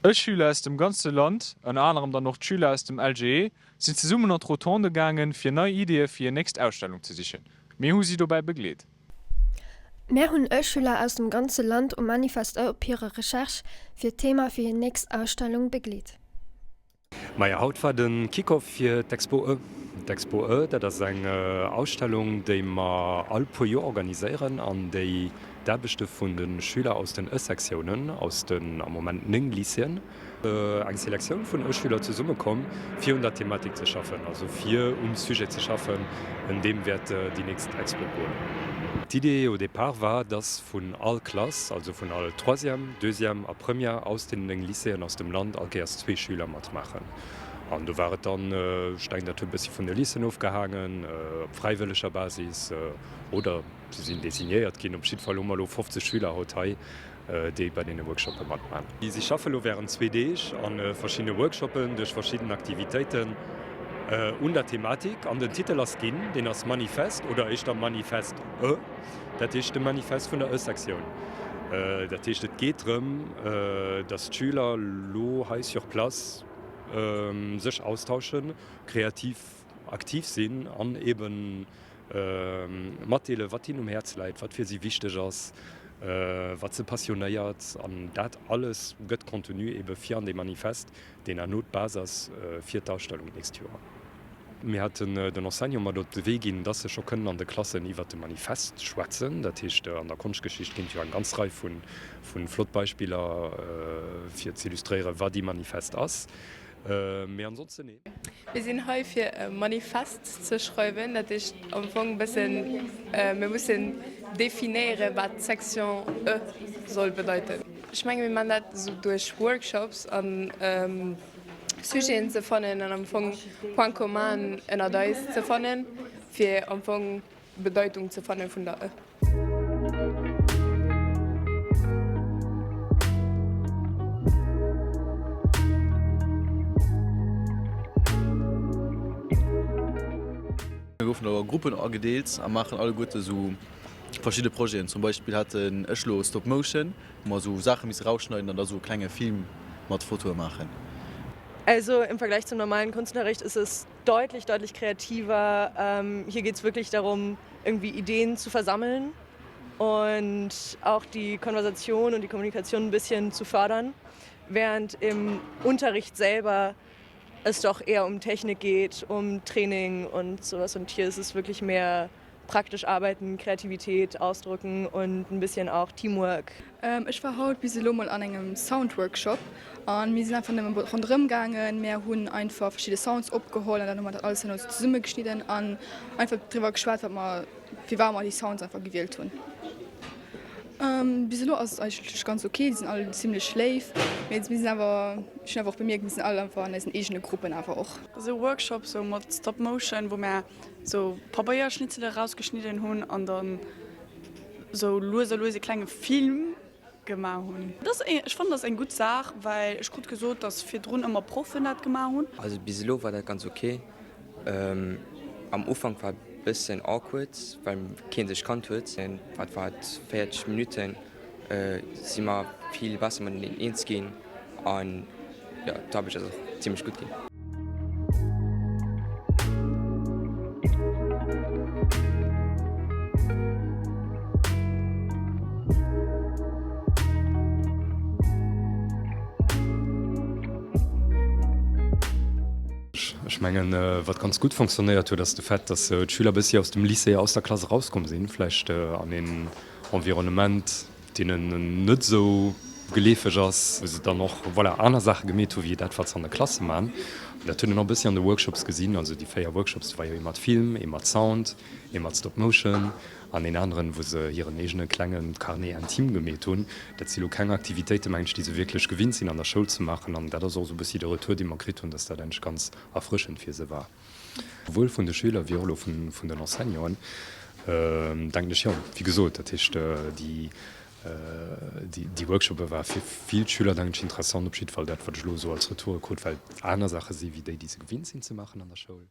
Ë-Schüler aus dem ganze Land, ënner anerem dann och d'Schüler aus dem LGE, sinn zesummen an d'Rotonde gaangen, fir nei Ideeë fir hir nächst Ausstellung ze sichen. Mir hu si dobäi begleet. Mär hunn Ë-Schüler aus dem ganze Land um Manifest Ë op hirer Recherche fir d'Thema fir hir nächst Ausstellung begleet. Maja, haut war de Kick-Off fir d'Expo Ë. D'Expo Ë, dat ass eng Ausstellung, déi mer all puer Joer organiséieren an déi d'Aarbechte vun de Schüler aus den Ë-Sektiounen aus den am Moment 9 Lycéeën, eng Selektioun vun Ë-Schüler zesummekomm, fir un der Thematik ze schaffen, also fir um Sujet ze schaffen, ëm deem wäert déi nächst Expo goen. D'Idee au départ war, dass vun all Klass, also vun all Troisième, Deuxième a Première aus deenen 9 Lycéeën aus dem Land all Kéiers zwee Schüler matmaachen. An do war et dann, ech denken, dat huet e bëssi vun de Lycéeën ofgehaangen, op fräiwëlleger Basis oder se sinn designéiert ginn. Op jidde Fall hu mer elo 50 Schüler haut hei, déi bei deene Workshoppe matmaachen. Si schaffe elo wärend zwee Deeg a verschiddene Workshoppen duerch verschidden Aktivitéiten un der Thematik. An den Titel ass ginn, deen ass Manifest oder éischter Manifest Ë. Dat heescht de Manifest vun der Ë-Sektioun. Dat heescht et geet drëm, datt d'Schüler elo hei sur place sech austauschen, kreativ aktiv sinn an eeben matdeelen, wat hinnen um Häerz läit, wat fir si wichteg ass, wat se passionéiert. An dat alles gëtt Contenu eebe fir an dee Manifest, deen herno d'Base ass fir d'Ausstellung d'nächst Joer. Mir haten den Enseignante mat op de Wee ginn, dass se scho kënnen an de Klassen iwwert de Manifest schwätzen. Dat heescht, an der Konschtgeschicht ginn et jo eng ganz Rei vu flott Beispiller, fir z'illustréieren, wat ee Manifest ass. Mee ansonsten, nee. Mir sinn hei fir e Manifest ze schreiwen. Dat heescht am Fong e bëssen, mir mussen definéieren, wat d'Section E soll bedeiten. Ech menge mir maachen dat esou duerch Workshops an Sujeten ze fannen an am Fong Points communen ënnert eis ze fannen, fir am Fong d'Bedeitung ze fanne vun der E. Mir goufen a Gruppen agedeelt a maachen alleguerte sou verschidde Projeten. Zum Beispill haten ech lo Stop Motion, wou mer sou Saache misse rausschneiden an da sou e klenge Film mat Fotoe maachen. Also im Vergleich zum normalen Kunstunterricht ist es deutlich, deutlich kreativer. Hier geht's wirklich darum, irgendwie Ideen zu versammeln und auch die Konversation und die Kommunikation ein bisschen zu fördern, während im Unterricht selber es doch eher um Technik geht, um Training und sowas. Und hier ist es wirklich mehr praktisch arbeiten, Kreativität ausdrücken und ein bisschen auch Teamwork. Ech war haut bis elo mol an engem Soundworkshop an mir sinn einfach nëmmen ronderëm gaangen. Mär hunn einfach verschidde Sounds opgeholl an dann hu mer dat alles herno sou zesumme geschnidden an einfach driwwer geschwat wat mer firwat mer déi Sounds einfach gewielt hunn. Bis elo ass et eigentlech ganz ok, déi sinn all zimlech léif, mee mir sinn awer, ech hunn awer och bemierkt, mir sinn all einfach an eisen eegene Gruppen awer och. Esou Workshops sou mat Stop Motion wou mär sou Pabeierschnitzele rausgeschnidden hunn an dann sou lues a lues e klenge Film gemaach hunn. Ech fannen dat ass eng gutt Saach, well ech krut gesot, dass virdrun ëmmer Proffen dat gemaach hunn. Also bis elo war dat ganz ok. Am Ufank war bëssen awkward, well keen sech kannt huet. Wat war et 40 Minutten si mer vill besser mateneen eens ginn an jo d'Aarbecht ass och zimmlech gutt ginn. Ech mengen, wat ganz gutt fonctionnéiert huet, ass de Fait, dass d'Schüler e bëssi aus dem Lycée, aus der Klass erauskomm sinn, vläicht an een Environnement, deenen net esou geleefeg ass, wou se dann och, voilà, aner Saache gemeet hu wéi dat, wat se an der Klasse man. An dat huet een och e bëssi an de Workshops gesinn, also déi 4 Workshops, do war jo ee mat Film, ee mat Sound, ee mat Stop Motion an een aneren, wou se hiren eegene klenge Carnet intime gemeet hunn. Dat si lo keng Aktivitéiten, mengen ech, déi se wierklech gewinnt sinn an der Schoul ze maachen. An dat ass och esou e bëssi de Retour, dee mer kritt hunn, dass dat eigentlech ganz erfrëschend fir se war. Souwuel vun de Schüler wéi och elo vun den Enseignanten, denken ech, jo, wéi gesot, dat heescht, déi, déi Workshoppe war fir vill Schüler, denken ech, interessant. Op jidde Fall dat, wat ech elo esou als Retoure krut, well et aner Saache si wéi déi, déi se gewinnt sinn ze maachen an der Schoul.